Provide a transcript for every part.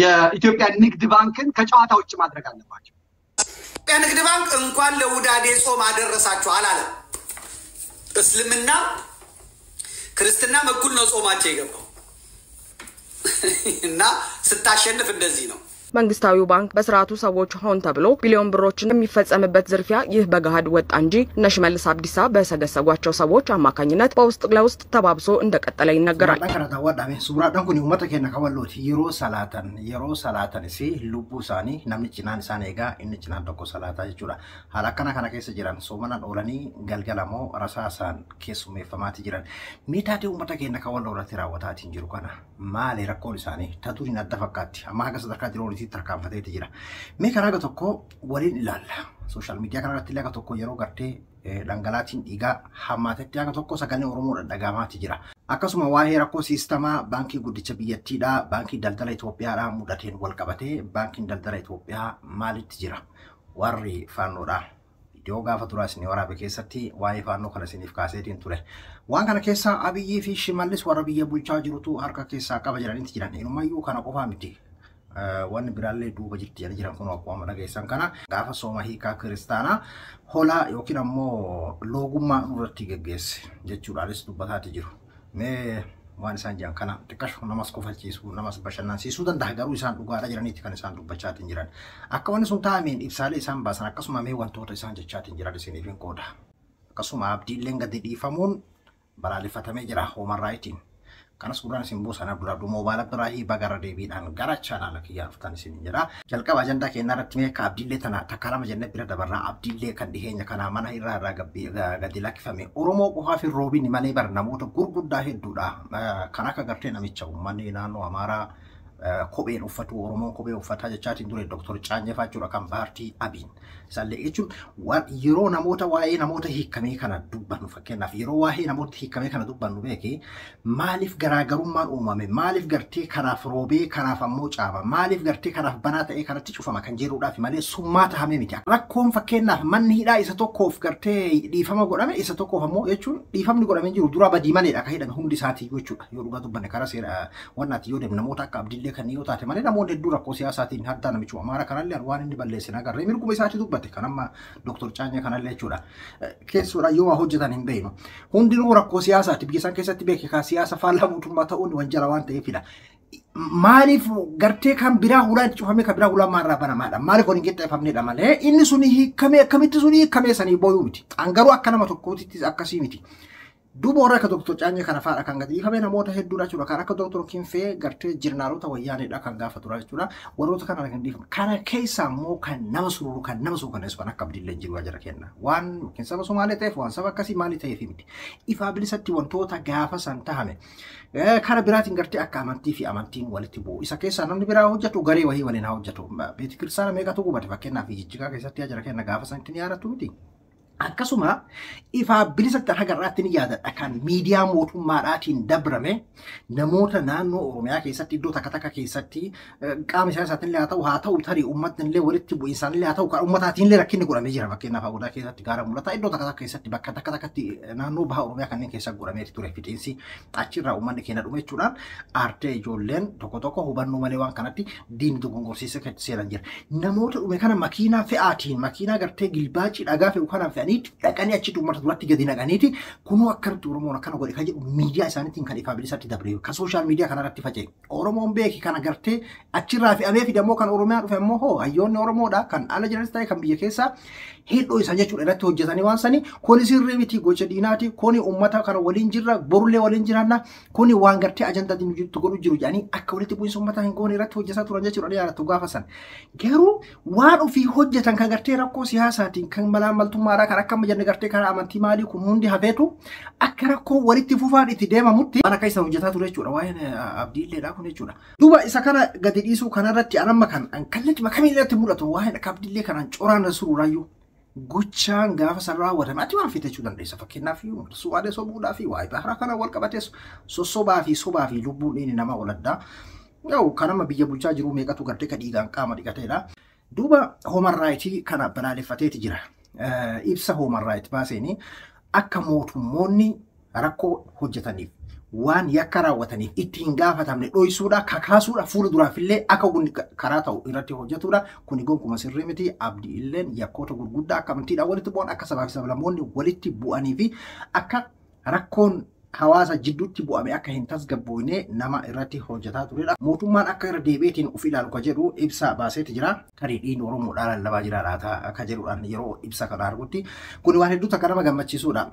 የኢትዮጵያ ንግድ ባንክን ከጨዋታ ውጭ ማድረግ አለባቸው። ኢትዮጵያ ንግድ ባንክ እንኳን ለውዳዴ ጾም አደረሳችሁ አላለም። እስልምና ክርስትናም እኩል ነው ጾማቸው የገባው እና ስታሸንፍ እንደዚህ ነው። መንግስታዊው ባንክ በስርዓቱ ሰዎች ሆን ተብሎ ቢሊዮን ብሮችን የሚፈጸምበት ዝርፊያ ይህ በገሃድ ወጣ እንጂ እነ ሽመልስ አብዲሳ በሰገሰጓቸው ሰዎች አማካኝነት በውስጥ ለውስጥ ተባብሶ እንደቀጠለ ይነገራል። Kana daawwadhaame suuraadhaan kun uummata keenya kawallooti yeroo salaatan si lubbuu isaanii namni cinaan isaan eegaa inni cinaan tokko salaataa jechuudha. Haala akkana kana keessa jiran soomanaan oolanii galgala immoo rasaasaan keessummeeffamaati jiran. Miitaatee uummata keenya kawalloo irratti raawwataatiin jiru kana maali rakkoon isaanii tatuun adda fakkaatti amma haga sadarkaa jiruun tarkaanfateeti jira. Mee karaa gara tokko waliin ilaalla. Social media kanarratti illee akka tokko yeroo gartee dhangalaatiin dhiigaa hammaatetti akka tokko sagaleen Oromoo dhagahamaati jira. Akkasuma waa'ee rakkoo siistamaa baankii guddicha biyyattiidhaa, baankii daldala Itoophiyaadhaa mudateen wal qabatee baankiin daldala Itoophiyaa maalitti jira? Warri faannoodhaa. Viidiyoo gaafa duraa isin waraabe keessatti waa'ee faannoo kana isiniif kaaseetiin ture. Waan kana keessaa Abiyyii fi Shimallis warra biyya bulchaa jirutu harka keessaa qaba jedhaniiti jiran. Inumayyuu kana qofaa miti. Wanni biraallee duuba jirti jedhanii jiran kun akkuma dhageessan kana gaafa sooma hiikaa kiristaanaa holaa yookiin ammoo loogummaa nurratti geggeesse jechuudhaanis dubbataati jiru. Mee waan isaan jiran kana xiqqashu namas kofalchiisuu namas bashannansiisuu danda'a, garuu isaan dhugaadha jiraniiti kan isaan dubbachaatiin jiran. Akka wanni sun taa'ameen ibsaalee isaan baasan akkasuma mee wantoota isaan jechaatiin jiran isiniif hin qooda. Akkasuma Abdiilleen gadi dhiifamuun balaaleffatamee jira human rightiin. Kanas gurraan isin buusan Abdul Moobaala Biraahii bagara deebiidhaan gara chaanaala kiyyaa dhuftan isin jedha. Jalqaba ajandaa keenyaa irratti mee akka Abdiillee tana takka lama jennee bira dabarraa. Abdiillee kan dhiheenya kanaa mana irraa irraa gadi lakkifame Oromoo qofaaf hin roobin malee bar namoota gurguddaa hedduudha. Kan akka gartee namicha uummanni naannoo Amaaraa kopheen uffatu, Oromoon kophee uffataa jechaatiin ture, Dr. Caanyee jechuudha, kan paartii Abiin. Isaallee jechuun yeroo namoota waa'ee namoota hiikamee kana dubbannu, fakkeenyaaf yeroo waa'ee namoota hiikamee kana dubbannu, beeki maaliif garaagarummaan uumame, maaliif gartee kanaaf roobee kanaaf ammoo caama, maaliif gartee kanaaf banaa ta'ee kanatti cufama kan jedhuudhaaf malee summaa tahamee miti. Rakkoon fakkeenyaaf manni hidhaa isa tokkoof gartee dhiifama godhame isa tokkoof ammoo jechuun dhiifamni godhamee jiru dura badii maleedha kan hidhame hundi isaatii jechuudha. Yoo dhugaa dubbanne karaa seera wannaati yoo deemne namoota akka Abdiillee kan yoo taate malee namoonni hedduu rakkoo siyaasaatiin haddaa namichu Amaara kanallee waan inni balleessin agarree mirguma isaatii dubbate kan amma Dr. Caanyee kanallee jechuudha. Keessuudha yoo waa hojjetan hin beeknu. Hundinuu rakkoo siyaasaati biyya isaan keessatti beeke kan siyaasa faallaa mootummaa ta'uun wanjala waan ta'eefidha. Maaliif gartee kan biraa hulaan itti cufamee kan biraa hulaan maarraa banamaadha? Maaliif waliin qixxeeffamnedha malee inni suni hiikamee akkamitti suni hiikamee sanii booyuu miti. Angaruu akka nama tokkootti akkasii miti. Duuba warra akka Dr. Caanyee kana fa'aadha kan gadi dhiifame namoota hedduudha jechuudha. Kan akka Dr. Kinfee gartee jirnaalota wayyaaneedha kan gaafa tura jechuudha. Warroota kana kan dhiifame. Kana keessa immoo kan nama sururu, kan nama suukaneessu kan akka Abdiillee jiru jira kenna. Waan yookiin saba Somaalee ta'eef waan saba akkasii maalii ta'eef miti. Ifaa bilisatti wantoota gaafa san tahame. Kara biraatiin gartee akka amantii fi amantiin walitti bu'u. Isa keessaa namni biraa hojjetu garee wahii waliin haa hojjetu. Beeti kiristaana meeqatu gubate fakkeenyaaf Jijjigaa keessatti jira kenna gaafa sanitti ni yaadatu miti. Akkasuma ifaa bilisatti haga irraatti ni yaadadha kan miidiyaa mootummaadhaatiin dabrame namoota naannoo Oromiyaa keessatti iddoo takka takka keessatti qaama isaatiin illee haa ta'u tarii uummatni illee walitti bu'iinsaan illee haa ta'u kan uummataatiin illee rakkinni godhamee jira. Fakkeenyaaf Agodaa keessatti, gaara mul'ataa iddoo takka takka keessatti, bakka takka takkatti naannoo baha Oromiyaa kanneen keessa godhameeti ture fixiinsi. Achirraa uummanni keenya dhume jechuudhaan aartee ijoolleen tokko tokko hubannoo malee waan kanatti diinni dogongorsiisee kan seenan jira. Namoota dhume kana makiinaa fe'aatiin, makiinaa gartee gilbaacii dhagaa fe'u kanaan fe'anii dhaqanii achitti uummata duratti gadi naqaniiti kunuu akkanatti Oromoon akkana godhe kan jedhu miidiyaa isaaniitiin kan ifaa bilisatti dabre kan social media kanarratti faca'e. Oromoon beeki kana gartee achirraa fe'amee fidammoo kan Oromiyaa dhufe immoo hoo hayyoonni Oromoodha kan ala jiranis ta'e kan biyya keessaa hidhoo isa jechuudha irratti hojjetanii waan sanii kuni sirrii miti, gocha diinaati kuni, uummata kana waliin jirra, borullee waliin jiraanna, kuni waan gartee ajandaa diinuu godhu jiru jedhanii akka walitti bu'iinsa uummataa hin goone irratti hojjetaa turan jechuudha ni yaadattu gaafa san. Garuu waan ofii hojjetan kan gartee rakkoo siyaasaatiin kan malaamaltummaadhaa kan akka amma jenne gartee karaa amantii maalii kun hundi hafeetu akka rakkoo walitti fufaan itti deemamutti waan akka isa hojjetaa ture jechuudha waa'een Abdiilleedha kun jechuudha. Duuba isa kana gadi dhiisuu kanarratti anamma kan kallattii kamiillee mul'atu waa'een akka Abdiillee kanaan coraan sururaayyuu gochaan gaafa san raawwatame ati waan fitachuu dandeessa. Fakkeenyaaf su'aalee sobuudhaa fi waa'ee baharaa kana wal qabatees sossobaa fi sobaa fi lubbuun inni nama oladdaa. Yoo kanama biyya bulchaa jiru meeqatu gartee ka dhiigaan qaama dhiqateedha. Duuba human rightii kana balaaleffateeti jira. Ibsa human right baaseenii akka mootummoonni rakkoo hojjetaniif waan yakka raawwataniif itti hin gaafatamne dhoysuudha, kakaasuudha, fuula duraafillee akka karaa ta'u irratti hojjetuudha. Kuni gonkumaa sirrii miti. Abdii Illeen yakkoota gurguddaa akka amantiidhaan walitti bu'an, akka sabaa fi sablammoonni walitti bu'anii fi akka rakkoon hawaasa jidduutti bu'ame akka hin tasgabboofne nama irratti hojjetaa turedha. Mootummaan akka irra deebi'eetiin of ilaalu ka jedhu ibsa baaseeti jira. Tarii dhiigni Oromoodhaa lallabaa jira laata akka jedhuudhaan yeroo ibsa kana argutti. Kun waan hedduu takka nama gammachiisudha.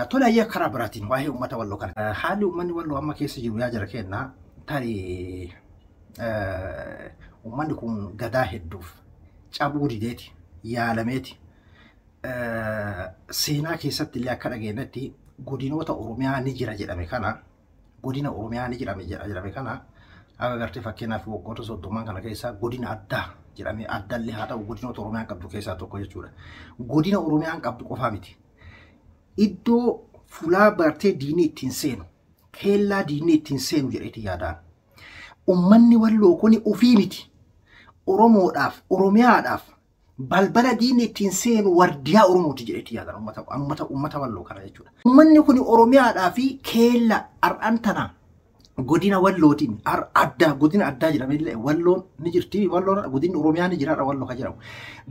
Tole ayyee karaa biraatiin waa'ee uummata Walloo kana. Haalli uummanni Walloo amma keessa jiru yaa jara kenna tarii uummanni kun gadaa hedduuf cabuu dideeti yaalameeti. Seenaa keessatti illee akka dhageenyetti godinoota Oromiyaa ni jira jedhame kana, godina Oromiyaa ni jedhame kana akka gartee fakkeenyaaf waggoota 30 kana keessa godina addaa jedhamee addallee haa ta'u godinoota Oromiyaan qabdu keessaa tokko jechuudha. Godina Oromiyaan qabdu qofaa miti. Iddoo fulaa bartee diinii ittiin seenu, keellaa diinii ittiin seenu jedheeti yaadaan. Uummanni Walloo kuni ofii miti. Oromoodhaaf, Oromiyaadhaaf balbala diinni ittiin seenu wardiyaa Oromooti jedheeti yaadan uummata Walloo kana jechuudha. Uummanni kun Oromiyaadhaa fi keella har'aan tana godina Wallootiin addaa godina addaa jedhamee Walloon ni jirti. Walloon godinni Oromiyaa ni jiraadha Walloo ka jedhamu.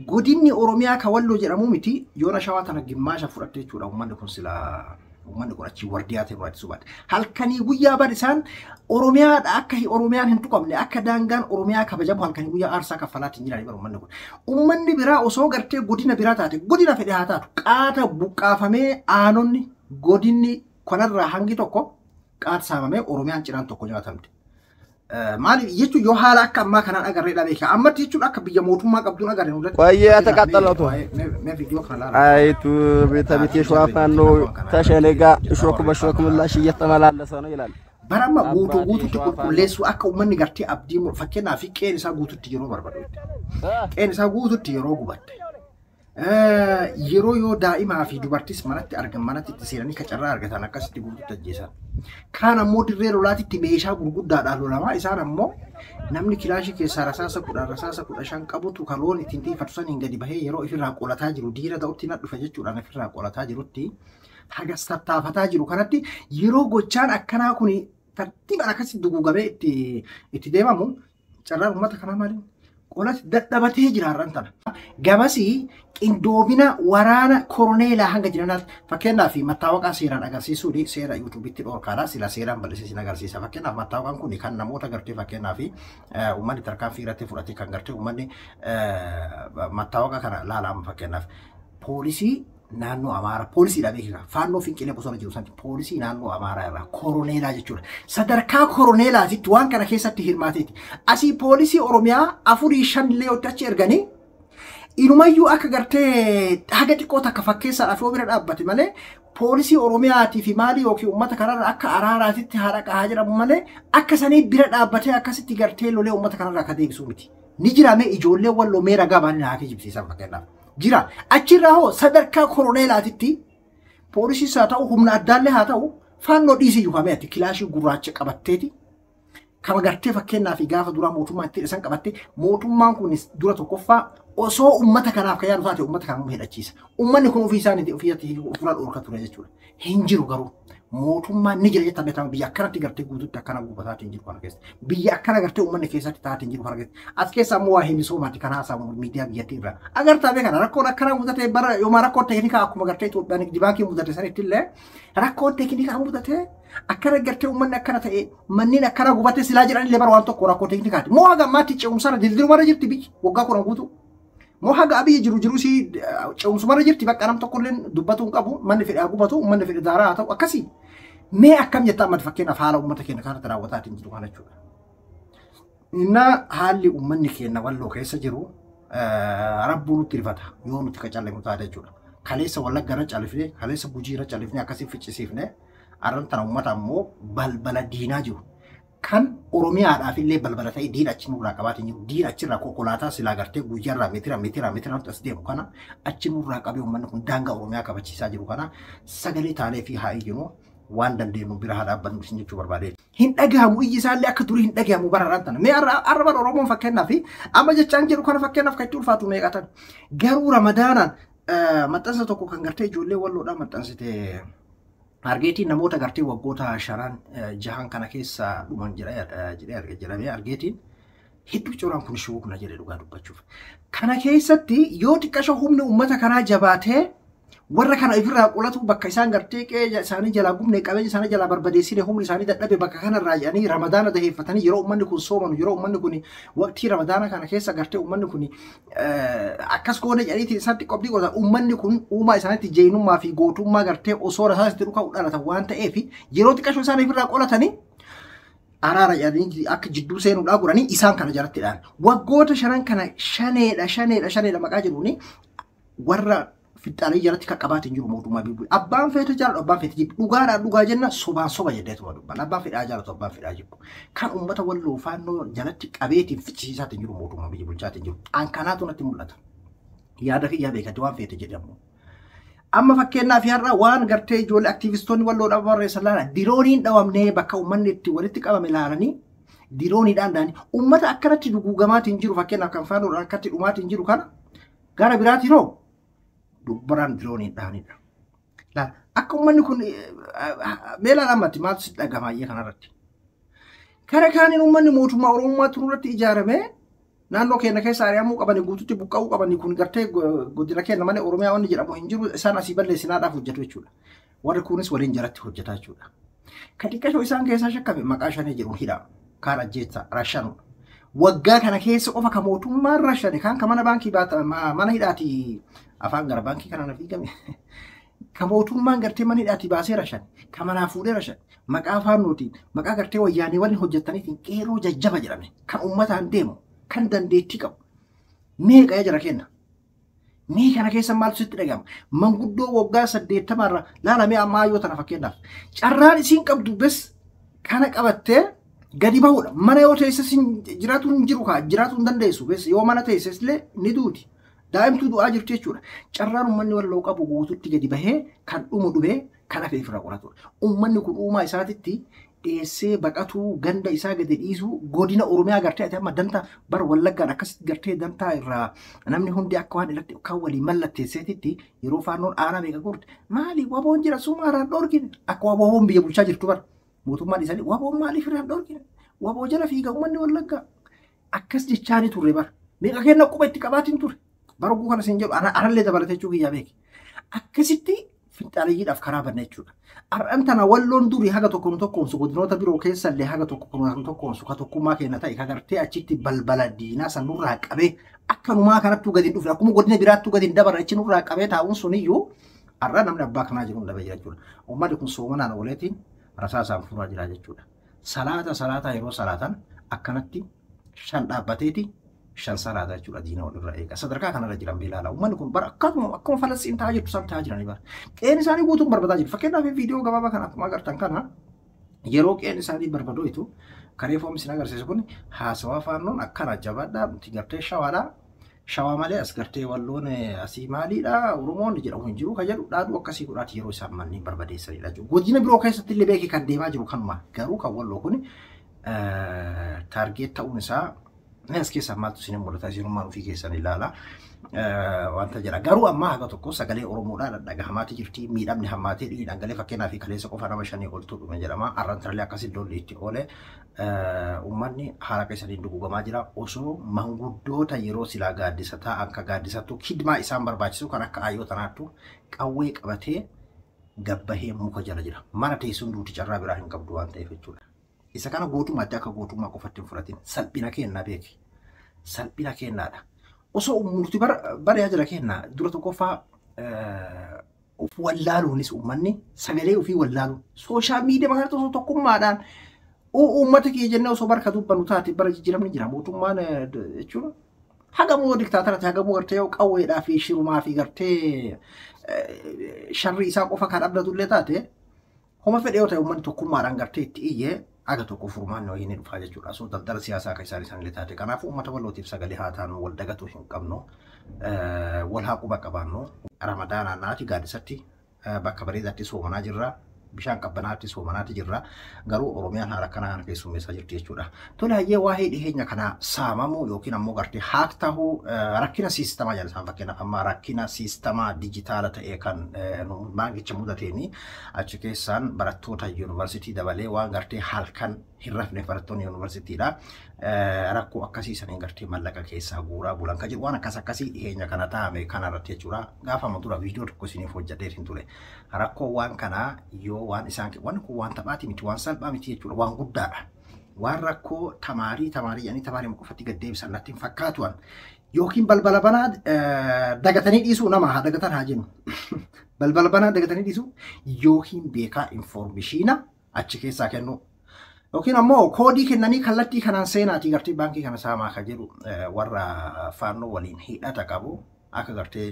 Godinni Oromiyaa ka Walloo jedhamu miti yoona Shawaa tana gimmaasha fudhatte jechuudha. Uummanni kun silaa uummanni kun achii wardiyaa ta'e barbaachisu baate. Halkanii guyyaa bar isaan Oromiyaadha akka Oromiyaan hin tuqamne akka daangaan Oromiyaa kabajamu halkanii guyyaa aarsaa kaffalaatiin jirani bar uummanni kun. Uummanni biraa osoo gartee godina biraa taate godina fedhe haa taatu qaata buqqaafamee aanonni godinni kanarraa hangi tokko qaata saamamee Oromiyaan cinaan tokko nyaatamte. Maaliif jechuun yoo haala akka ammaa kanaan agarreedha beeka. Ammatti jechuun akka biyya mootummaa qabduun agarre hundatti. ቆየ የተቃጠለው አይቱ ቤተቤት የሸዋ ፋኖ ተሸኔ ጋር እሾክ በሾክ ምላሽ እየተመላለሰ ነው ይላል። Bara amma guutuu guutuutti qulqulleessuu akka uummanni gartee abdii fakkeenyaaf qeen isaa guutuutti yeroo barbaadu qeen isaa guutuutti yeroo gubatte yeroo yoo daa'imaa fi dubartis manatti argan manatti itti seenanii kacarraa argatan akkasitti guutuutti ajjeesan. Kaan ammoo dirree lolaatitti meeshaa gurguddaadhaan lolamaa isaan ammoo namni kilaashii keessaa rasaasa 10 rasaasa 15 qabutu kan loon ittiin tiifatu saniin gadi bahee yeroo ofirraa qolataa jiru diina ta'utti na dhufa jechuudhaan ofirraa qolataa jirutti hagas tattaafataa jiru kanatti yeroo gochaan akkanaa kun tartiibaan akkasitti duguugamee itti deemamu carraan uummata kanaa maaliin qolatti dadhabatee jira har'aan tana. Gamasii qindoomina waraana koroneelaa hanga jiranaatti fakkeenyaaf mattaawaqaa seeraan agarsiisuun seera yuutuubitti dhorkaadha. Sila seeraan bal'isee sin agarsiisa. Fakkeenyaaf mattaawaqaan kun kan namoota gartee fakkeenyaaf uummanni tarkaanfii irratti fudhate kan gartee uummanni mattaawaqa kana laalaama fakkeenyaaf poolisii naannoo Amaaraa poolisiidha beekama. Faannoo Finqilee bosona jiru sanatti poolisii naannoo Amaaraa irraa koroneelaa jechuudha. Sadarkaa koroneelaatitti waan kana keessatti hirmaateeti. Asii poolisii Oromiyaa 4 5 illee achi erganii inumayyuu akka gartee haga xiqqoo takka fakkeessaadhaaf yoo bira dhaabbate malee poolisii Oromiyaatii fi maalii yookiin uummata kanarra akka araaraatitti haadha qahaa jedhamu malee akka sanii bira dhaabbatee akkasitti gartee lolee uummata kanarra akka deebisu miti. Ni jiraame ijoollee Walloo mee ragaa baanii haa kijibsiisan fakkeenyaaf. Jira achirraa hoo sadarkaa koroneelaatitti poolisiis haa ta'u humna addaallee haa ta'u faannoo dhiisii yuukamee ati kilaashii gurraacha qabatteeti. Kama gartee fakkeenyaaf gaafa duraa mootummaa itti isaan qabatte mootummaan kun dura tokkoffaa osoo uummata kanaaf kan yaadu taate uummata kana hidhachiisa. Uummanni kun ofii isaaniitii ofiitti ofirraa dhorka ture jechuudha. Hin jiru garuu mootummaan ni jira jettan beekama biyya akkanatti gartee guutuutti akkana gubataatiin jiru kana keessa. Biyya akkana gartee uummanni keessatti taatiin jiru kana keessa. As keessa ammoo waa misoomaati kan haasamu miidiyaa biyyattii irraa. Agartaa beekana rakkoon akkanaa mudate bara yooma rakkoon teeknikaa akkuma gartee Itoophiyaan nigdi baankii mudate sanitti illee rakkoon teeknikaa mudate akkana gartee uummanni akkana ta'e manneen akkana gubate silaa jedhan illee bara waan tokko rakkoo teeknikaati. Moo haga ammaatti ce'umsarra dildilumarra jirti biyyi waggaa 10 guutuu. Moo haga Abiyyi jiru jiru si ce'umsumarra jirti bakka nam tokkolleen dubbatu hin qabu manni fedhe haa gubatu manni fedhe daaraa haa ta'u akkasii. Mee akkam jettaa ammatti fakkeenyaaf haala uummata keenya kanatti raawwataatiin jiru kana jechuudha. Innaa haalli uummanni keenya Walloo keessa jiru rabbuu nutti rifata yoo nuti qacallemu taate jechuudha. Kaleessa Wallagga irra califne kaleessa Gujii irra califne akkasii ficcisiifne arran tana uummata ammoo balbala diinaa jiru. Kan Oromiyaadhaaf illee balbala ta'e diina achi nurraa qabaatiin jiru. Diina achirraa konkolaataa silaa gartee guyyaarraa meetira meetira meetira as deemu kana achi nurraa qabee uummanni kun daangaa Oromiyaa kabachiisaa jiru kana sagalee taanee fi haa iyyinu waan dandeenyu bira haa dhaabbannu isin jechuu barbaade. Hin dhagahamu iyyi isaallee akka durii hin dhagahamu bara har'aan tana. Mee har'a bara Oromoon fakkeenyaaf amma jechaan jedhu kana fakkeenyaaf kan itti ulfaatu meeqatan. Garuu Ramadaanaan maxxansa tokko kan gartee ijoollee Walloodhaa maxxansite Argeetiin namoota gartee waggoota 5 6 kana keessa dhuman jedhee jedhamee argeetiin hedduu coraan kun shuu kana jedhe dhugaa dubbachuuf. Kana keessatti yoo xiqqasho humni uummata kanaa jabaatee warra kana ofirraa qolatu, bakka isaan gartee qe'ee isaanii jalaa gubne, qabeenya isaanii jalaa barbadeessine, humni isaanii dadhabe, bakka kanarraa jedhanii Ramadaana daheeffatanii, yeroo uummanni kun soomanu, yeroo uummanni kun waqtii Ramadaana kana keessa gartee uummanni kun akkas goone jedhaniitiin isaan xiqqoo abdii godhatan, uummanni kun uumaa isaaniitti jeenummaa fi gootummaa gartee osoo rasaasitti dhuka'u dhalatan waan ta'eef, yeroo xiqqasho isaan ofirraa qolatanii araara jedhanii akka jidduu seenuudhaa godhanii isaan kana jalatti dhaan. Waggoota 5 kana shaneedha, shaneedha, shaneedha maqaa jedhuuni warra fixaalee jalatti qaqqabaatiin jiru mootummaa biyya. Abbaan feete jaalatu, abbaan feete jibbu. Dhugaadhaan dhugaa jenna, sobaan soba jedheetuma dubban. Abbaan fedhaa jaalatu, abbaan fedhaa jibbu. Kan uummata Walloo Faannoo jalatti qabeetiin fichisiisaatiin jiru mootummaa biyya bulchaatiin jiru. An kanaatu natti mul'ata. Yaada kiyyaa beekate, waan feete jedhamu. Amma fakkeenyaaf har'a waan gartee ijoollee aktiivistoonni Walloodhaaf barreessan laala. Dirooniin dhawamnee bakka uummanni itti walitti qabame laalanii dirooniidhaan dhaanii uummata akkanatti duguugamaatiin jiru, fakkeenyaaf kan Faannoodhaan akkatti dhumaatiin jiru kana gara biraatiin hoo dubbaraan dirooniin dhaanidha. Laala akka uummanni kun meelaan ammatti maaltu sitti dhagama kanarratti? Kara kaaniin uummanni mootummaa Oromummaa tururratti ijaaramee naannoo keenya keessa ari'amuu qabanii, guututti buqqa'uu qabanii, kun gartee godina keenya malee Oromiyaa wanni jedhamu hin jiru, isaan asii balleessinaadhaaf hojjetu jechuudha. Warri kunis waliin jalatti hojjetaa jechuudha. Kan xiqqashoo isaan keessaa shakkame maqaa shanee jedhuun hidha. Kaan ajjeessa rashanudha. Waggaa kana keessa qofa ka mootummaan rashane, kaan ka mana baankii baata mana hidhaati, afaan gara baankii kana na fiigame. Ka mootummaan gartee mana hidhaati baasee rashane, ka manaa fuudhee rashane, maqaa Faannootiin, maqaa gartee Wayyaanii waliin hojjetaniitiin qeeroo jajjaba jedhame kan uummataan deemu, kan dandeettii qabu meeqa jira kenna. Mee kana keessa maaltu sitti dhagama? Manguddoo waggaa 80rra laalamee ammaa yoo tana fakkeenyaaf carraan isiin qabdu bes kana qabattee gadi bahuudha. Mana yoo teesses jiraatu hin jiru kaa, jiraatu hin dandeessu, bes yoo mana teesses illee ni duuti. Daa'imtuu du'aa jirti jechuudha. Carraan uummanni Walloo qabu guututti gadi bahee kan dhumu dhumee kan hafe ofirraa qoratudha. Uummanni kun uumaa isaatitti dhiyeessee baqatuu, ganda isaa gadi dhiisuu, godina Oromiyaa gartee ati amma dantaa bara Wallaggaan akkasitti gartee dantaa irraa namni hundi akka waan irratti kan walii mallatteesseetitti yeroo Faannoon aanaa meeqa gorte, maali WBOn jira sumaaraan dhorkine, akka WBOn biyya bulchaa jirtu bara mootummaan isaanii WBOn maaliif irraan dhorkine, WBO jala fiiga uummanni Wallaggaa akkas jechaani turre, bara meeqa kenna quba itti qabaatiin ture bara oguu kana siin jedhu anallee dabalatee jechuu kiyyaa beeki, akkasitti finxaaliyyiidhaaf karaa banna jechuudha. Har'aan tana Walloon durii haga tokko nu tokkoomsu, godinoota biroo keessallee haga tokko nu tokkoomsu, ka tokkummaa keenya ta'e, ka gartee achitti balbala diinaa san nurraa qabee akkanumaa kanattuu gadi hin dhufne, akkuma godina biraattuu gadi hin dabarre, achi nurraa qabee taa'uun suniyyuu har'a namni abbaa kanaa jiru dhabee jira jechuudha. Uummanni kun soomanaan ooleetiin rasaasaan furaa jira jechuudha. Salaata salaataa yeroo salaatan akkanatti shan dhaabbateeti shan salaata jechuudha, diina walirra eega. Sadarkaa kanarra jiran beelaala. Uummanni kun bara akkasuma akkuma Falastiin ta'aa jirtu san ta'aa jiranii bara. Qe'een isaanii guutuun barbadaa jiru. Fakkeenyaaf viidiyoo gabaabaa kana akkuma agartan kana yeroo qe'een isaanii barbadooytu karee foom isin agarsiisu kun haasawaa Faannoon akkana jabaadhaa, nuti gartee Shawaadhaa. Shawaa malee as gartee Walloon asii maaliidha, Oromoon jedhamu hin jiru ka jedhu dhaaduu akkasii godhaati yeroo isaan manneen barbadeessanidha jechuudha. Godina biroo keessatti illee beekee kan deemaa jiru kanuma, garuu kan Walloo kun target ta'uun isaa as keessaa maaltu isin mul'ata? Isinummaan ofii keessan ilaala. Wanta jedha. Garuu ammaa haga tokko sagalee Oromoodhaa dhagahamaati jirti. Miidhamni hammaatee dhiigni dhangalee, fakkeenyaaf kaleessa qofa nama 5 oltu dhume jedhama. Arran tarallee akkasii lolli itti oole. Uummanni haala keessaniin dugugamaa jira. Osoo manguddoota yeroo silaa gaaddisa taa'an, ka gaaddisattu kidmaa isaan barbaachisu, kan akka ayyoo tanaattu qawwee qabatee gabbahee muka jala jira. Mana teessuun duuti, carraa biraa hin qabdu waan ta'eef jechuudha. Isa kana gootummaatti akka gootummaa qofatti hin fudhatin. Salphina kennaa beeki. Salphina kennaadha. Osoo nuti bara jira kenna dura tokkoffaa of wallaaluunis, uummanni sagalee ofii wallaaluun, social media kanatti osoo tokkummaadhaan uummata kiyya jennee osoo barka dubbannu taate bara jijjiiramni jira. Mootummaan jechuun hagamuu diktaatara ta'e, hagamuu gartee qawweedhaa fi shirumaa fi gartee sharri isaa qofa kan abdatullee taate, homa fedhe yoo ta'e, uummanni tokkummaadhaan gartee itti iyyee aga tokko furmaanni wayii ni dhufaa jechuudha. So daldala siyaasaa akka isaan isaanillee taate. Kanaafuu uummata Wallootiif sagalee haa taanu, wal dagatu hin qabnu. Wal haa quba qabaannu. Ramadaanaa naati gaaddisatti bakka bareedaatti soomanaa jirra. Bishaan qabbanaatti soomanaatti jirra. Garuu Oromiyaan haala akkanaa kana keessummeessaa jirti jechuudha. Tole hayyee waa'ee dhiheenya kana saamamuu yookiin ammoo gartee hack tahuu rakkina siistamaa jedha isaan fakkeenyaaf amma rakkina siistamaa dijitaala ta'e kan baankicha mudateeni achi keessaan barattoota yuunivarsiitii dabalee waan gartee halkan hin rafne barattoonni yuunivarsiitiidha. Rakkoo akkasii saniin gartee mallaqa keessaa guuraa bulan kan jedhu waan akkas akkasii dhiheenya kana taa'ame kanarratti jechuudha. Gaafa amma dura viidiyoo tokko isiniif hojjedheetiin ture. Rakkoo waan kanaa yoo waan isaan waan kun waan taphaati miti waan salphaa miti jechuudha waan guddaadha. Waan rakkoo tamaarii tamaarii jedhanii tamaarii qofatti gad deebisan natti hin fakkaatu. Yookiin balbala banaa dagatanii dhiisuu nama haa dagatan haa jennu. Balbala banaa dagatanii dhiisuu yookiin beekaa informeeshiina achi keessaa kennu. Yookiin ammoo koodii kennanii kallattii kanaan seenaatii gartee baankii kana saamaa kan jedhu warra faannoo waliin hidhata qabu akka gartee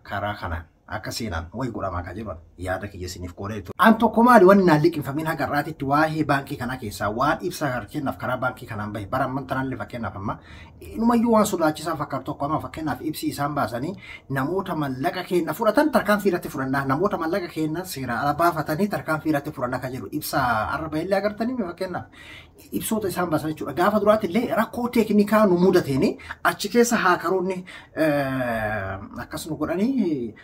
karaa kanaan akka seenaan wayi godhamaa kan jedhan yaada kiyya isiniif qoodee ture. An tokko maali wanni naan liqimfamin haga irraatitti waa'ee baankii kanaa keessaa waan ibsa fakkeenyaaf karaa baankii kanaan bahe bara amman tanaan fakkeenyaaf amma inumayyuu waan sodaachisaa fakkaatu tokko amma fakkeenyaaf ibsi isaan baasanii namoota mallaqa keenya fudhatan tarkaanfii irratti fudhannaa namoota mallaqa keenya seera ala baafatanii tarkaanfii irratti fudhannaa kan jedhu ibsa arra bahillee agartanii fakkeenyaaf ibsoota isaan baasan jechuudha. Gaafa duraatti illee rakkoo teeknikaa nu mudateeni achi keessa haakaroonni akkas nu godhanii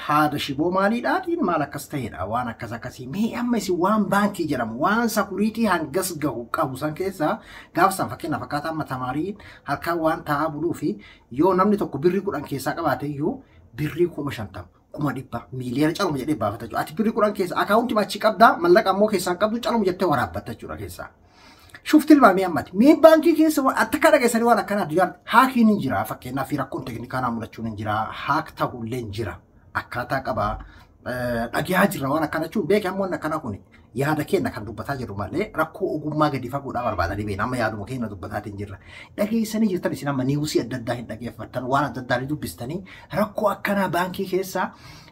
haada shiboo maaliidhaatiin maal akkas ta'edha waan akkas akkasii mee amma isin waan baankii jedhamu waan sakuriitii hangas gahu qabu san keessaa gaafa san fakkeenyaaf akkaataa amma tamaariin harkaan waan taa'aa buluu fi yoo namni tokko birrii 10 keessaa qabaate iyyuu birrii 50,000 100,000 miiliyoona caluma jedhee baafata jechuudha. Ati birrii 10 keessa akaawuntii achi qabdaa mallaqa ammoo keessaan qabdu caluma jettee waraabbatta jechuudha keessaa. Shufti ilmaamee ammati. Mee baankii keessa akka dhageessanii waan akkanaa addunyaa haakiin hin jira fakkeenyaaf rakkoon teeknikaa naa mudachuun hin jira hack ta'ullee hin jira. Akkaataa qabaa dhagaa jirra waan akkana jechuun beekaa ammoo akkanaa kun yaada keenya kan dubbataa jirru malee rakkoo ogummaa gadi fagoodhaa barbaadanii beena amma yaaduma keenya dubbataatiin jirra. Dhageessanii jirtan isin amma niwusii adda addaa hin dhageeffattan waan adda addaa dubbistanii rakkoo akkanaa baankii keessaa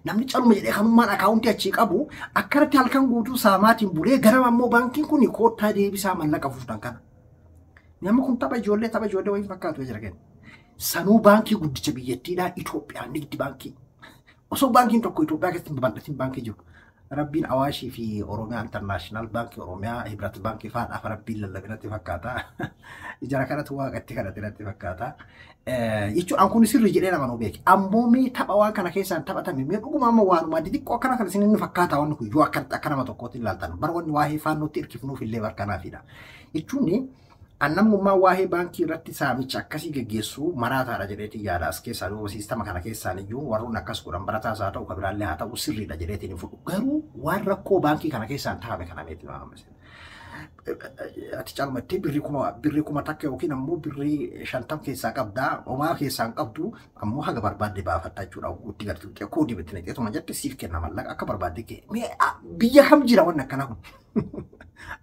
namni caluma jedhee kanummaan akaawuntii achii qabu akkanatti halkan guutuu saamaatiin bulee ganama ammoo baankiin kun koottaa deebisaa mallaqa fuudhan kana. Namni kun tapha ijoollee wayii fakkaatu jira kenna. Sanuu baankii guddicha biyyattiidhaa Itoophiyaa nigdi baankii. Osoo baankiin tokko Itoophiyaa keessatti babal'atiin baankii jiru. Rabbiin Awaashii fi Oromiyaa Intarnaashinaal Baankii Oromiyaa Hibrat Baankii fa'aadhaaf Rabbiin lallabinatti fakkaata. Jara kanatu waaqatti kadhate natti fakkaata. Jechuun kun sirrii jedhee nama nu beeke. Ammoo mee tapha waan kana keessaan taphatame mee dhuguma amma waanuma xixiqqoo akkana kana isin inni fakkaata wanni kun yoo akka nama tokkootti ilaaltan bara wanni waa'ee faannootti hirkifnuuf illee barkanaafidha. Jechuun namnummaa waa'ee baankii irratti saamicha akkasii geggeessuu maraataadha jedheetiin yaada as keessaa yoo siistama kana keessaan iyyuu warroonni akkas godhan barataas haa ta'u kabiraallee haa ta'u sirriidha jedheetiin hin fudhu. Garuu waan rakkoo baankii kana keessaan taa'ame kana meetii nama Ati caalumattee birrii 1000 yookiin ammoo birrii 50 keessaa qabdaa homaa keessaa hin qabdu ammoo haga barbaadde baafatta jechuudha. Itti galtu koodii bitti naqxeetuma jette siif kenna mallaqa akka barbaadde kee. Biyya kam jira wanni akkanaa kun?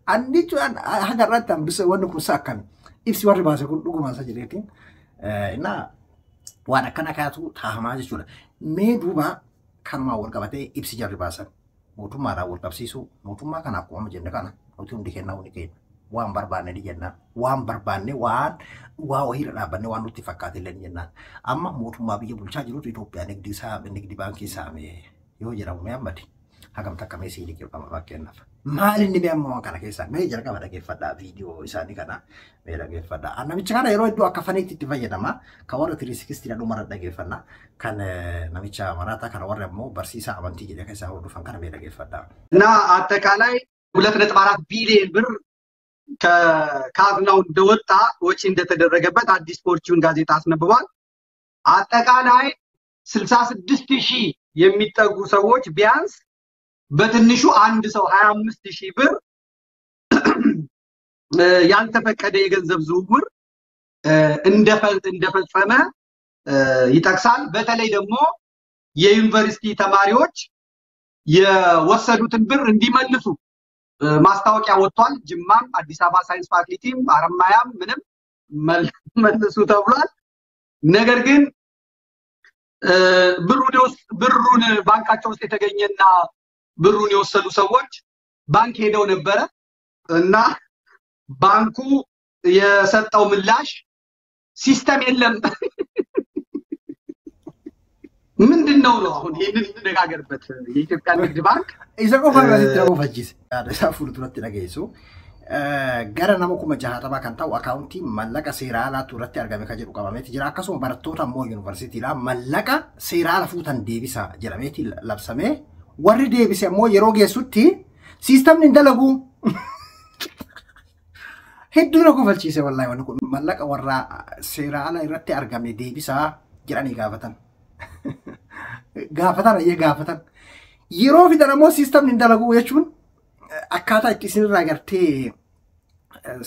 Anni jechuudhaan haga irratti hambisa wanni kun isa akkami? Ibsi warri baase kun dhugumaan isa jedheetiin. Innaa waan akkana kaatu taahamaa jechuudha. Mee duuba kanumaan wal qabatee ibsi jarri baasan mootummaadhaan wal qabsiisuu mootummaa kanaaf akkuma jenne kana nuti hundi kennaa hundi kenna waan barbaanne ni jennaan waan barbaanne waan waa wayiirra dhaabbanne waan nutti fakkaate illee ni jennaan. Amma mootummaa biyya bulchaa jirutu Itoophiyaa nigdi baankii saame yoo jedhamu mee ammati hagam takka mee siilii qirqama fakkeenyaaf. Maal inni mee amma waan kana keessaa mee jalqaba dhageeffadhaa viidiyoo isaanii kana mee dhageeffadhaa. Namicha kana yeroo hedduu akka faniitti itti fayyadama. Kan warra 360 dhumarra dhageeffanna. Kan namicha maraataa kana warra ammoo barsiisaa amantii jedhee kan isaan hordofan kana mee dhageeffadhaa. እና አጠቃላይ 2.4 ቢሊዮን ብር ከካዝናው እንደወጣ ወጪ እንደተደረገበት አዲስ ፎርቹን ጋዜጣ አስነብቧል። አጠቃላይ 66000 የሚጠጉ ሰዎች ቢያንስ በትንሹ አንድ ሰው 25000 ብር ያልተፈቀደ የገንዘብ ዝውውር እንደፈጸመ ይጠቅሳል። በተለይ ደግሞ የዩኒቨርሲቲ ተማሪዎች የወሰዱትን ብር እንዲመልሱ ማስታወቂያ ወጥቷል። ጅማም አዲስ አበባ ሳይንስ ፋካልቲም አረማያም ምንም መልሱ ተብሏል። ነገር ግን ብሩን ባንካቸው ውስጥ የተገኘና ብሩን የወሰዱ ሰዎች ባንክ ሄደው ነበረ እና ባንኩ የሰጠው ምላሽ ሲስተም የለም። ምንድን ነው ነው አሁን ይህንን እንነጋገርበት። የኢትዮጵያ ንግድ ባንክ Isa qofa irratti nama hubachiise. Yaada isaa fuulduratti dhageessu. Gara nama 60,000 kan ta'u akaawuntii mallaqa seera alaatu irratti argame kan jedhu qabameeti jira. Akkasuma barattoota immoo yuunivarsiitiidhaa mallaqa seera ala fuutan deebisa jedhameeti labsamee warri deebise immoo yeroo geessutti siistamni hin dalagu. Hedduu na kofalchiise wallaahi wanni kun mallaqa warra seera ala irratti argame deebisaa jedhanii gaafatan. Gaafatan ayyee gaafatan. Yeroo fidan ammoo siistamni hin dalagu jechuun akkaataa itti isinirraa gartee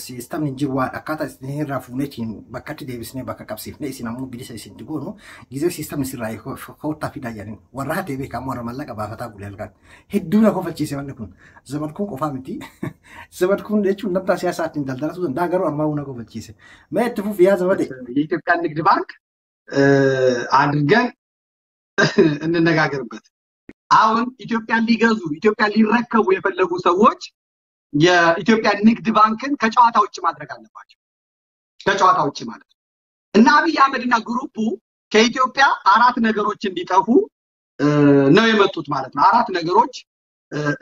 siistamni hin jiru waan akkaataa isinirraa fuuneetiin bakkatti deebisnee bakka qabsiifnee isin ammoo bilisa isin goonu gizee siistamni sirraa koottaa fidaa jedhanii warra hatee beekamu warra mallaqa baafataa bulee halkan. Hedduu na kofalchiise wanni kun. Zamadkuun qofaa miti. Zamadkuun jechuun namtaa siyaasaa ittiin daldalatuu danda'a garuu ammaa na kofalchiise. Mee itti fufi yaa zamade. የኢትዮጵያ ንግድ ባንክ አድርገን እንነጋገርበት። አሁን ኢትዮጵያን ሊገዙ ኢትዮጵያን ሊረከቡ የፈለጉ ሰዎች የኢትዮጵያ ንግድ ባንክን ከጨዋታ ውጭ ማድረግ አለባቸው። ከጨዋታ ውጭ ማለት ነው። እና አብይ አህመድና ግሩፑ ከኢትዮጵያ አራት ነገሮች እንዲጠፉ ነው የመጡት ማለት ነው። አራት ነገሮች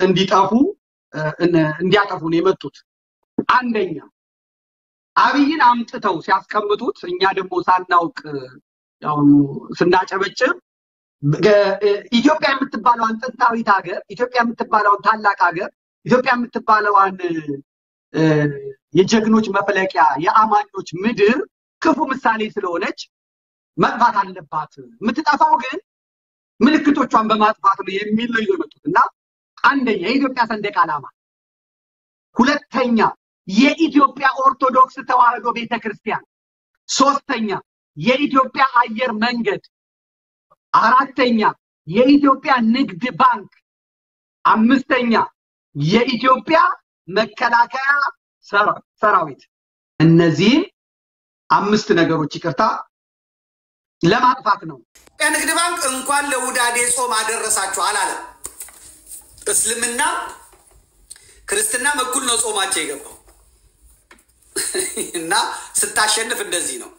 እንዲጠፉ እንዲያጠፉ ነው የመጡት። አንደኛ አብይን አምጥተው ሲያስቀምጡት እኛ ደግሞ ሳናውቅ ያው ስናጨበጭብ ኢትዮጵያ የምትባለዋን ጥንታዊት ሀገር፣ ኢትዮጵያ የምትባለውን ታላቅ ሀገር፣ ኢትዮጵያ የምትባለዋን የጀግኖች መፍለቂያ የአማኞች ምድር ክፉ ምሳሌ ስለሆነች መጥፋት አለባት። የምትጠፋው ግን ምልክቶቿን በማጥፋት ነው የሚል ነው ይዘው የመጡት። እና አንደኛ የኢትዮጵያ ሰንደቅ ዓላማ፣ ሁለተኛ የኢትዮጵያ ኦርቶዶክስ ተዋህዶ ቤተክርስቲያን፣ ሶስተኛ የኢትዮጵያ አየር መንገድ፣ አራተኛ የኢትዮጵያ ንግድ ባንክ፣ አምስተኛ የኢትዮጵያ መከላከያ ሰራዊት። እነዚህን አምስት ነገሮች ይቅርታ ለማጥፋት ነው። ንግድ ባንክ እንኳን ለውዳዴ ጾም አደረሳችሁ አላለም። እስልምና ክርስትናም እኩል ነው ጾማቸው የገባው። እና ስታሸንፍ እንደዚህ ነው።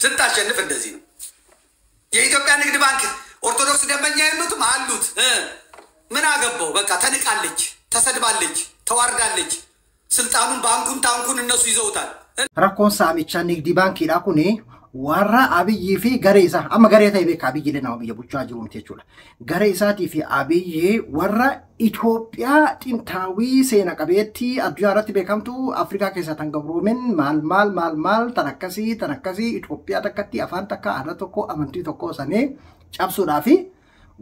ስታሸንፍ እንደዚህ ነው። የኢትዮጵያ ንግድ ባንክ ኦርቶዶክስ ደንበኛ የሉትም አሉት። ምን አገባው? በቃ ተንቃለች፣ ተሰድባለች፣ ተዋርዳለች። ስልጣኑን ባንኩን ታንኩን እነሱ ይዘውታል። Rakkoon saamichaa nigdi baankiidhaa kuni warra Abiyyii fi garee isaa amma garee ta'e beeka Abiyyi illee nama biyya bulchaa jiru miti jechuudha. Garee isaatii fi Abiyyi warra Itoophiyaa xintaawii seena qabeettii addunyaa irratti beekamtu Afrikaa keessaa tan gabroomin maal maal maal maal tan akkasii tan akkasii Itoophiyaa takkatti afaan takka aadaa tokko amantii tokko sanii cabsuudhaa fi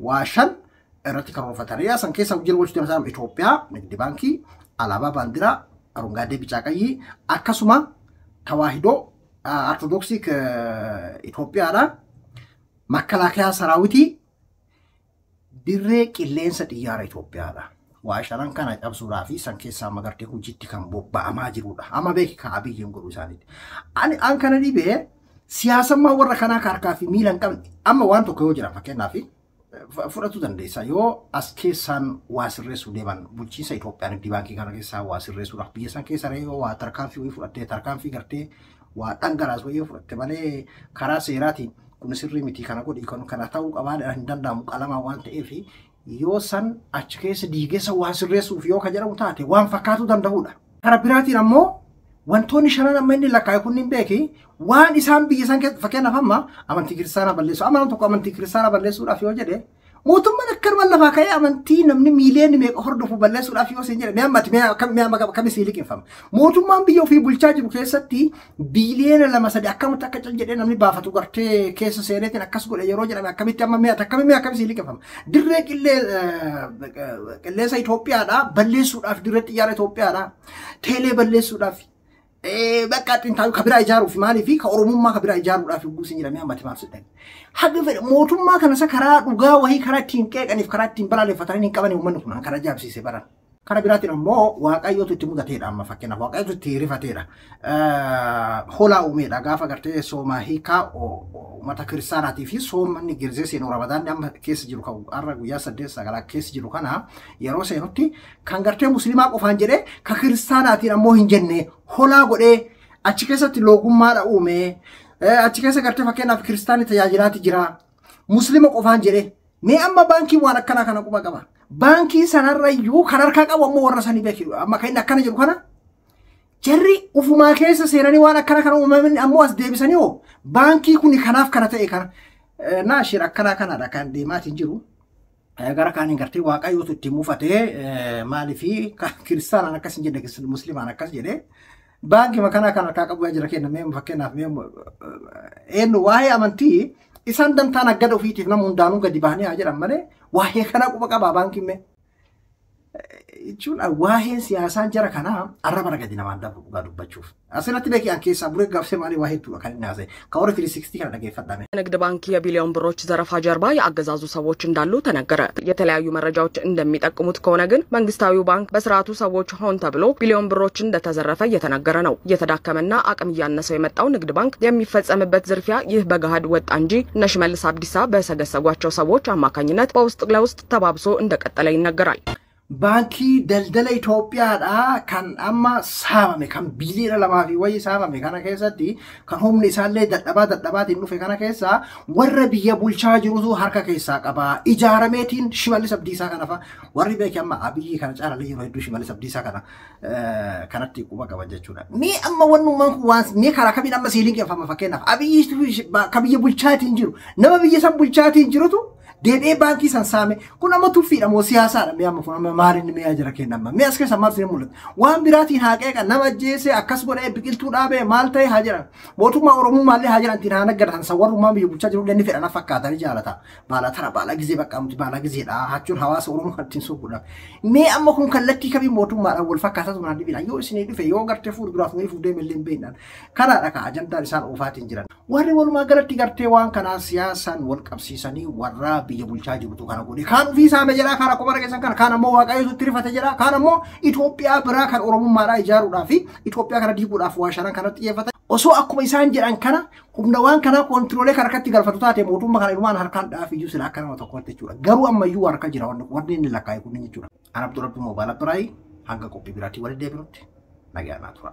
waa shan irratti karoorfatanii san keessa hojii bulchitu isaan Itoophiyaa nigdi baankii alaabaa baandiraa አረንጓዴ ቢጫ ቀይ akkasuma ተዋሂዶ ኦርቶዶክስ Itoophiyaadha መከላከያ ሰራዊtii dirree qilleensa xiyyaara Itoophiyaadha. Waa shanan kana cabsuudhaa fi san keessaa magartee hojiitti kan bobba'amaa jirudha. Amma beeki kan Abiyyiin godhu isaaniiti. Ani an kana dhibee siyaasammaa warra kanaa ka harkaa fi miila hin qabne amma waan tokko yoo jira fakkeenyaaf fudhachuu dandeessa. Yoo as keessaan waa sirreessuu deeman bulchiinsa Itoophiyaa nigdi baankii kana keessaa waa sirreessuudhaaf biyya san keessa yoo waa tarkaanfii wayii fudhattee tarkaanfii gartee waa dhangalaasu wayii fudhatte malee karaa seeraatiin kun sirrii miti kana godhi kan kana ta'uu qabaa hin danda'amu qalamaa waan ta'eef yoo san achi keessa diigeessa waa sirreessuuf yoo ka jedhamu taate waan fakkaatuu danda'udha. Karaa biraatiin ammoo wantoonni shanan amma inni lakkaa'e kunniin beeki waan isaan biyya isaan keessa fakkeenyaaf amma amantii kiristaanaa balleessu amma nam tokko amantii kiristaanaa balleessuudhaaf yoo jedhe mootummaan akkanuma lafaa ka'ee amantii namni miiliyoonni meeqa hordofu balleessuudhaaf yoo isin jedhe mee ammati mee akkam mee amma akkami sii liqinfama. Mootummaan biyya ofii bulchaa jiru keessatti biiliyoona 2 3 akkamitti akka cal jedhee namni baafatu gartee keessa seeneetiin akkas godhe yeroo jedhame akkamitti amma mee akkami mee akkami sii liqinfama. Dirree qilleensa Itoophiyaadhaa balleessuudhaaf dirree xiyyaara Itoophiyaadhaa teelee balleessuudhaaf bakka xintaayuu ka biraa ijaaruuf maaliif ka Oromummaa ka biraa ijaaruudhaaf yogguu isin jedhamee ammatti maal sidhan. Haga fedhe mootummaa kana isa karaa dhugaa wahii karaa ittiin qeeqaniif karaa ittiin balaaleffatanii hin qaban uummanni kun kan ajaa'ibsiise baran. Karaa biraatiin ammoo Waaqayyootu itti mudateedha amma fakkeenyaaf Waaqayyootu itti rifateedha. Hoolaa uumeedha gaafa gartee sooma hiikaa uummata kiristaanaatii fi soommanni girzee seenu Ramadaanni amma keessa jiru kan har'a guyyaa 8 9 keessa jiru kana yeroo seenutti kan gartee musliimaa qofaan jedhee kan kiristaanaatiin ammoo hin jenne hoolaa godhee achi keessatti loogummaadha uume achi keessa gartee fakkeenyaaf kiristaanni tajaajilaati jira. Muslima qofaan jedhee mee amma baankii waan akkanaa kana quba qaba. Baankii sanarrayyuu kan harkaa qabu ammoo warra sanii beeku. Amma kan inni akkana jedhu kana jarri ufumaa keessa seenanii waan akkana kana uumaman ammoo as deebisanii hoo baankii kun kanaaf kana ta'e kana naashir akkanaa kanadha kan deemaatiin jiru. Gara kaaniin gartee waaqayyootu itti mufatee maaliifi kiristaanaan akkas hin jedhe musliimaan akkas jedhee baankii makanaa kan harkaa qabu jira kenna mee fakkeenyaaf mee eenyu waa'ee amantii isaan dantaan aggada ofiitiif nama hundaanuu gadi bahanii haa jedhan malee waa'ee kana quba qabaa baankiin mee. Jechuun waa'een siyaasaan jara kanaa arraba gadi namaan darbu dhugaa dubbachuuf. Asirratti beekii an keessaa buree gaafsee maalii waa'ee hedduudha kan inni haasa'e. Kan warri 360 kana dhageeffadhame. ንግድ ባንክ የቢሊዮን ብሮች ዘረፋ ጀርባ የአገዛዙ ሰዎች እንዳሉ ተነገረ። የተለያዩ መረጃዎች እንደሚጠቁሙት ከሆነ ግን መንግስታዊው ባንክ በስርዓቱ ሰዎች ሆን ተብሎ ቢሊዮን ብሮች እንደተዘረፈ እየተነገረ ነው። እየተዳከመና አቅም እያነሰው የመጣው ንግድ ባንክ የሚፈጸምበት ዝርፊያ ይህ በገሃድ ወጣ እንጂ እነ ሽመልስ አብዲሳ በሰገሰጓቸው ሰዎች አማካኝነት በውስጥ ለውስጥ ተባብሶ እንደቀጠለ ይነገራል። Baankii daldala Itoophiyaadhaa kan amma saamame kan biliyoona 2 fi wayii saamame kana keessatti kan humni isaallee dadhabaa dadhabaatiin dhufe kana keessa warra biyya bulchaa jirutu harka keessaa qaba. Ijaarameetiin Shimallis Abdiisaa kana fa'a warri beeke amma Abiyyi kana caalallee yeroo hedduu Shimallis Abdiisaa kana kanatti quba qaban jechuudha. Mee amma wannummaan kun waan mee karaa kamiin amma siiliin qeeffama fakkeenyaaf Abiyyi ka biyya bulchaatiin jiru nama biyya san bulchaatiin jirutu deebi'ee baankii san saame kun amma tuffiidha moo siyaasaadha mee amma kun amma maaliin mi'a jira kenna amma mee as keessa maal isin mul'ata waan biraatiin haa qeeqan nama ajjeese akkas godhee biqiltuu dhaabee maal ta'e haa jedhan mootummaa Oromummaa haa jedhan ittiin haa naggadatan san warrummaa biyya bulchaa jiru inni fedhan fakkaatanii jaalata baala tara baala gizee bakka nuti baala gizeedha hachuun hawaasa Oromoo kan ittiin sobuudha mee amma kun kallattii kamii mootummaadhaan wal fakkaatatu naan dhibina yoo isinii dhufe yoo gartee fuulduraaf nuyi fuudhee millee hin beeknaan kanaadha ka ajandaan isaan oofaatiin jiran warri walumaa galatti gartee waan kanaa siyaasaan wal qabsiisanii warra biyya bulchaa jirutu kana godhe kaan ofii saame jedhaa kaan akkuma dhageessan kana kaan ammoo waaqayyotu itti rifate jedhaa kaan ammoo Itoophiyaa biraa kan Oromummaadhaa ijaaruudhaa fi Itoophiyaa kana diiguudhaaf waa shanan kanatti xiyyeeffatan osoo akkuma isaan jedhan kana humna waan kanaa koontiroolee kan harkatti galfatu taate mootummaa kana ilmaan harkaan dhaaf iyyuu sila akka nama tokkotti jechuudha garuu ammayyuu harka jira wanni inni lakkaa'e kunniin jechuudha. An Abduu Rabbi Moobaala Biraayi hanga qophii biraatii walitti deebinutti nagaa naa tura.